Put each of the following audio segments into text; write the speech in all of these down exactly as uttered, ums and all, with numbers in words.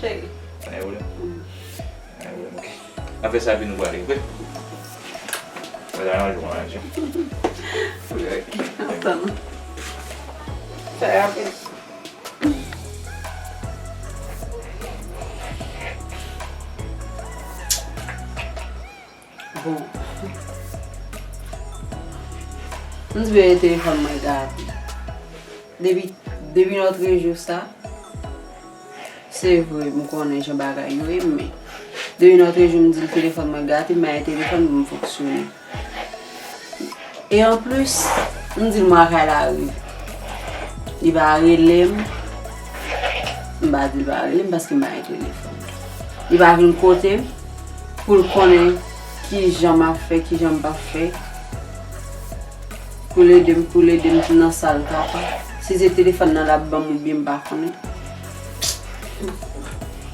cheri. Pa gen pwoblèm. Pa gen pwoblèm, ok. N ap fè sa epi nou prale, ok? Mwen ta ranje w, mwen ranje w. Ok, antann. Fè rapid. Bon. M di veye telefòn mwen gate. Depi, depi lòt jou sa, se vre, m konnen jan bagay yo ye, men depi lòt jou m di l telefòn mwen gate, m bay telefòn pou m fonksyone. E anplis, m di l mwen lakay la rive. Li pa rele m. M pa di l pa rele m paske m pa gen telefòn. Li pa vin kote m pou l konnen kijan m ap fè, kijan m p ap fè. Pou l ede m, pou l ede m nan sa l kapab. Si se telefòn nan l ap ban m oubyen m pa konnen.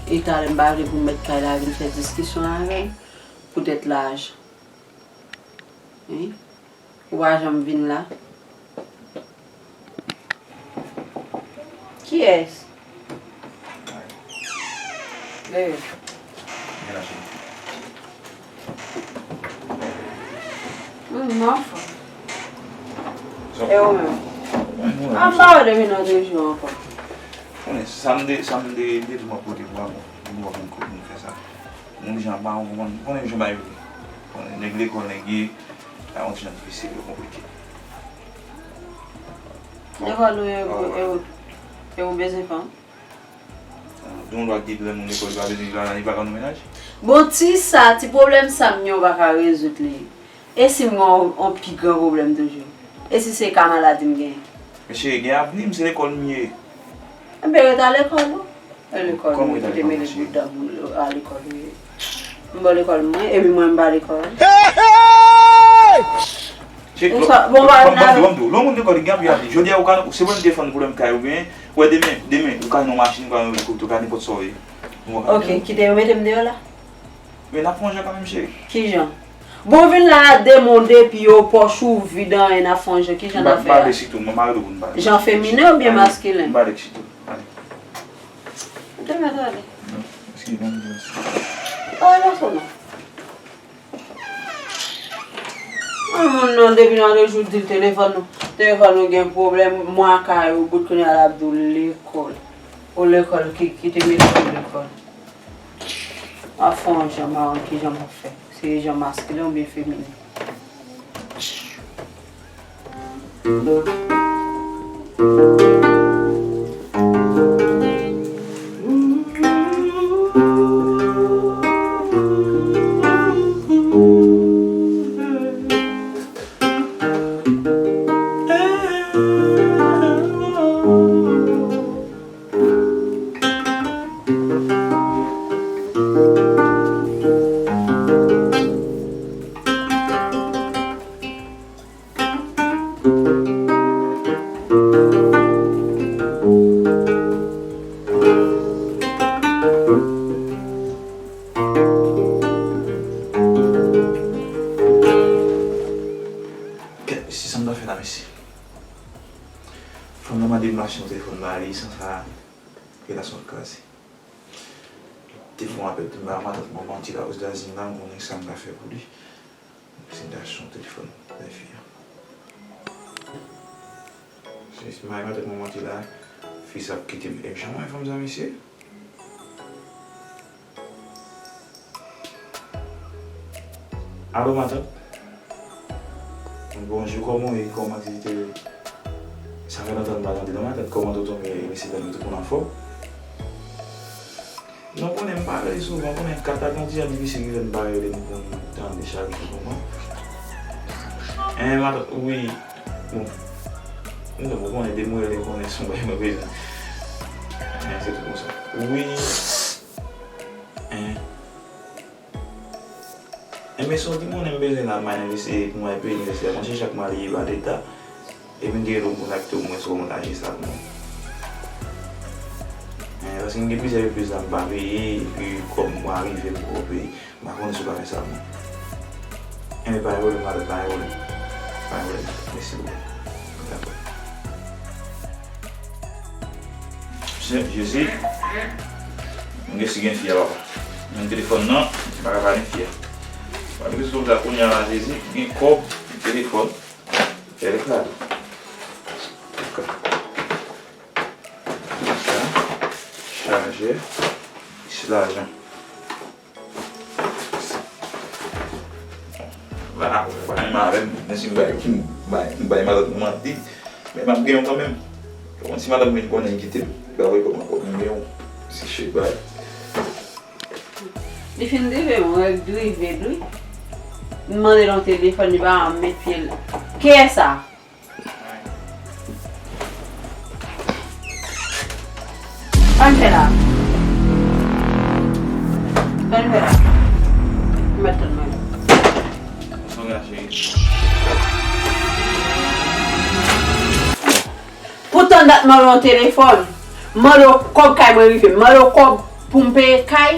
E talè m pa vle pou mèt kay la vin fè diskisyon avè m poutèt lajan. Wi. Ou pa janm vin la. Kiyès? Bebe. Mm, m anfòm. E ou menm? Mwen, mwen, mwen. Anba ou depi nan de jou ankò. Konnen, sa m te, sa m te, te di m ap pote pou mwen, m wè konn kote m fè sa. Moun jan pa konprann, konnen jan bagay yo ye. Konnen nèg lekòl, nèg ye, sa yon ti jan difisil, yo konplike. Lekòl ou e, e, e ou bezwen fè? Gen yon lwa ki di lè moun lekòl li pa bezwen, li pa, li pa ka nan mennaj. Bon, ti sa, ti pwoblèm sa m gen, ou pa ka rezoud li. E si m gen yon, yon pi gran pwoblèm toujou? E si se ka maladi m genyen? Men cheri, gen avni, m se lekòl m ye. Enben, ret alekòl ou. E lekòl, kòman ou te mele bout dan pou alekòl ou ye? M ba w lekòl mwen, epi mwen m pa lekòl. Cheri, bon, bon, bon, bon, bon, lè yon moun lekòl li gen anpil avni. Jodi a, ou ka, se pou m defann pwoblèm kay ou genyen. Ou wè demen, demen, ou ka nan machin, ou ka nan elikoptè, ou ka nenpòt sa w ye. Ok, kite yo mete m deyò la. Men n ap fè yon jan kanmenm, cheri. Kijan? Bon, vin la a de men w de pye w pòch ou vid anyen, n ap fè yon jan, kijan n ap fè a? M pa vle sitou, mwen mare pou n pale. Jan feminen oubyen maskilen? M pale sitou. Ale. Ou te mèt ale. Non, eskize m, m di mèsi. Ale sèlman. An moun non, depi nan de jou di l telefòn nou, telefòn nou gen pwoblèm, mwa kay ou bout kounye a l ap di w lekòl. Ou lekòl ki, ki te mete w lekòl. M ap fè yon jan, m pa konn kijan m ap fè. Se jan maskilen oubyen feminen. Kèt, mesye, sa m ta fè la, mesye? Fanm nan mande m achte yon telefòn ba li, san sa, relasyon an kraze. Te fè yon apèl tou, m ba matant mwen manti la, Ozdazin la, m konnen sa m ka fè pou li. Se m te achte yon telefòn bay fi a. Se mari matant mwen manti la, fi sa ap kite m. E jan mwen fanm sa, mesye? Alo, matant. Bonjou, kòman w ye? Kòman aktivite yo? Sa fè lontan m pa tande non, matant. Kòman tonton ye? Mesye, tande tout moun anfòm? Non, konnen m pa rele souvan, konnen kat la gon ti jan difisil ki fè m pa rele, m konn tande chak jou, konprann? En, matant, wi. Bon. M di w, konnen demoiselle konnen son bagay mwen bezwen. En, se tout konsa. Wi. En. Enben, si w di konnen m bezwen la, m al envesti pou mwen peye inivèsite a. Mwen se chak mwa li ye ba leta. Epi m te rete m kontakte w, mwen si w konn aji sa pou mwen. Eh, paske m gen plizyè repriz la m pa peye, epi kòb mwen rive m poko peye. M pa konnen si w ka fè sa pou mwen. Enben, pa gen pwoblèm, madanm, pa gen pwoblèm. Pa gen pwoblèm. Mèsi bokou. Dakò. Jezi, m gen si gen fi a, papa. Menm telefòn nan, m pa ka pa gen fi a. Malgre sou konsa kounye a la, Jezi, gen kòb, telefòn, fè lè kado. Sa, chajè, se lajan. Ba, ou pa menm avè m, menm si m bay, m bay, m bay madanm mwen manti, men m ap gen yon kanmenm. Kòman si madanm vin konnen l kite m, ba wè kòman kòb m gen yon ti chèk bay. Li fin drive m, règ drive l, wi. M mande l yon telefòn, li pa janm met pye l. Kiyès sa? Sa n fè la? Sa n fè la? M mèt tann mwen. Poutan dat mande w telefòn, mande w kòb kay mwen rive, mande w kòb pou m peye kay,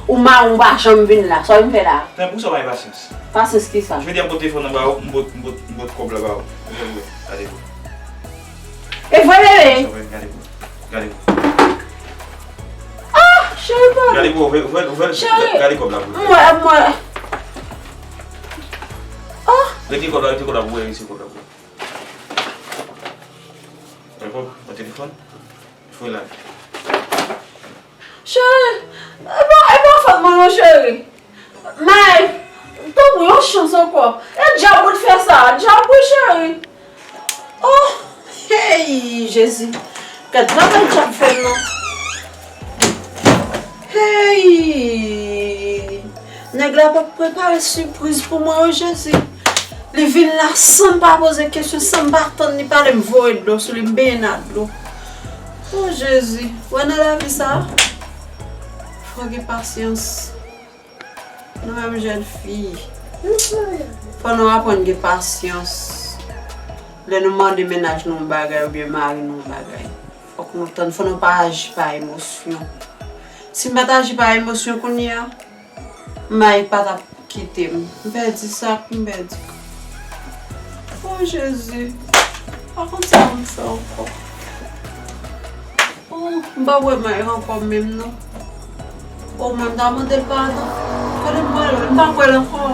ou mari w pa janm vin la. Sa w vin fè la? Men poukisa w pa gen pasyans? Pasyans ki sa? Jodi a m pot telefòn nan ba ou, m pot, m pot, m pot kòb la ba ou. Ou fè m wè. Gade pou. E vre, bebe? Gade pou. Gade pou. Ah, cheri, pa. Gade pou, ouvè, ouvè, ouvè. Cheri. Gade kòb la pou. M wè, m wè. Ah. Retire kòb la, retire kòb la pou wè, retire kòb la pou wè. Gade kòb, nan telefòn. Fwe la. Cheri, e pa, e pa fòt mwen non, cheri. May, tanpri, yon chans ankò. E djab ou t fè sa, djab wi, cheri. Oh, hey, Jezi. Gad travay djab fè m nan. Hey! Nèg la pa prepare sipriz pou mwen, oh, Jezi. Li vin la san m pa poze kesyon, san m pa tann li pale, m voye dlo sou li, m benyen nan dlo. Oh, Jezi, wè nan lavi sa, fò gen pasyans. Nou menm jèn fi, fò nou aprann gen pasyans. Lè nou mande mennaj nou yon bagay oubyen mari nou yon bagay, fòk nou tann, fò nou pa aji pa emosyon. Si m pa t aji pa emosyon kounye a, May pa t ap kite m. M pèdi sa pou m pèdi. Oh, Jezi. Pa konn sa pou m fè ankò. Oh, m p ap wè May ankò menm non. Oh, mwen m ta mande l padon. Kote m pral wè l? M p ap wè l ankò.